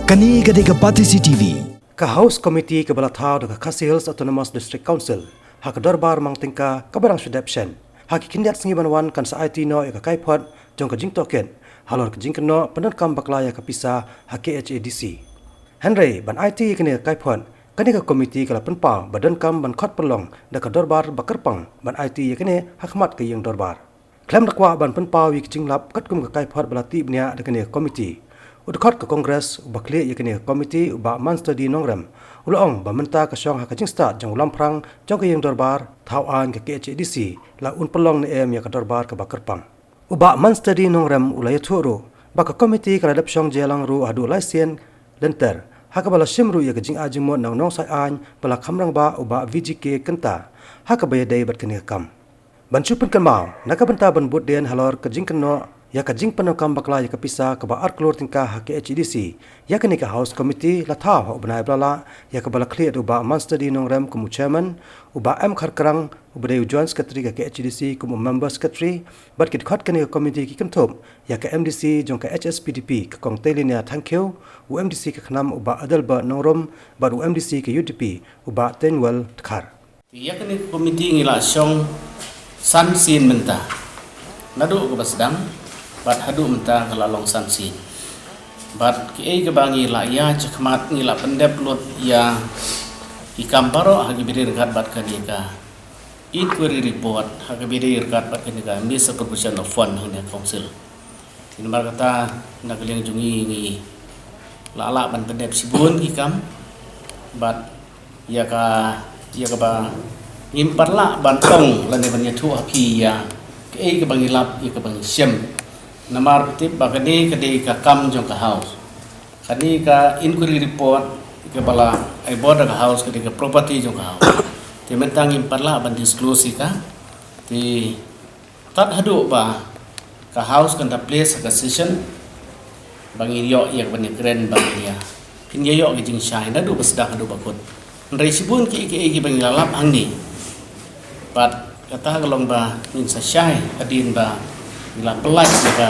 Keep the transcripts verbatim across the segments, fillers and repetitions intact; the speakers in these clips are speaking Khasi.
Kane ka dei ka Batesi T V. Ka House Committee kaba la thaw da ka Khasi Hills Autonomous District Council ha ka dorbar mang tyngka kaba dang shu dep shen. Ha ki khyndiat sngi ban wan kan sa aiti noh ïa ka kaiphod jong ka jingtohkit halor ka jingkynnoh pyndonkam bakla ïa ka pisa ha K H A D C. Hynrei ban aiti ïa kane ka kaiphod, kane ka committee ka la pynpaw ba donkam ban khot pynlong da ka dorbar ba kyrpang ban aiti ïa kane ha khmat ka ïing dorbar. Khlem da kwah ban pynpaw ïa ki jinglap katkum ka kaiphod ba la tih bniah da kane ka committee, u dkhot ka Congress uba khlieh ïa kane ka committee, u Bah Manstadi Nongrem, u la ong ba mynta ka shong ha ka jingstad jong u lamphrang jong ka ïing dorbar thaw aiñ ka K H A D C, la un pynlong ne em ïa ka dorbar kaba kyrpang. U Bah Manstadi Nongrem u la ïathuh ruh ba ka committee ka la dep shong jia lang ruh haduh lai sien lynter, ha kaba la shim ruh ïa ka jingai jingmut na u nongsaiñ aiñ ba la kham rangbah, u Bah V G K Kynta, ha kaba ïadei bad kane ka kam. Ban shu pynkynmaw, na ka bynta ban bud dien halor ka jingkynnoh ïa ka jingpyndonkam bakla ïa ka pisa kaba ar klur tyngka ha K H A D C, ïa kane ka House Committee la thaw ha u bnai ba la lah, ïa kaba la khlieh da u Bah Manstadi Nongrem kum u chairman, u Bah M Kharkrang uba dei u joint secretary ka K H A D C kum u member secretary, bad ki dkhot kane ka committee ki kynthup ïa ka M D C jong ka H S P D P ka Kong Teilinia Thangkhiew, u M D C ka Khnam u Bah Adelbert Nongrum, bad u M D C ka U D P u Bah Teiñwell Dkhar. Ïa kane ka committee ngi la shong san sien mynta. Naduh kaba sdang bad haduh mynta ka la long san sien. Bad kiei kaba ngi la ïa chakhmat, ngi la pyndep lut ïa ki kam baroh ha ki bynta ryngkat bad kane ka inquiry report, ha ki bynta ryngkat bad kane ka misappropriation of fund hangne council. Te namar kata, na ka liang jong ngi, ngi la lah ban pyndep shibun ki kam bad ïa ka, ïa kaba ngim pat lah ban ong lane ban ïathuh ha phi ïa kaei kaba ngi lap, ïa kaba ngi shem. Namar phi tip ba kane ka dei ka kam jong ka House. Kane ka inquiry report kaba la ai bor da ka House ka dei ka property jong ka House. Te mynta ngim pat lah ban disclose ïa ka. Te tad haduh ba ka House kan da place ka session ba ngin ïoh ïa ka ban ïakren ba ngin ïa, phin ïa ïoh ka jingshai naduh ba sdang haduh ba kut. Hynrei shibun kiei kiei kiba ngi la lap hangne, bad kata ka long ba ngin sa shai hadien ba ngi la pynlait ïa ka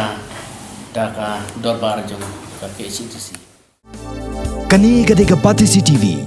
da ka dorbar jong ka K H A D C. Kane ka dei ka Batesi T V.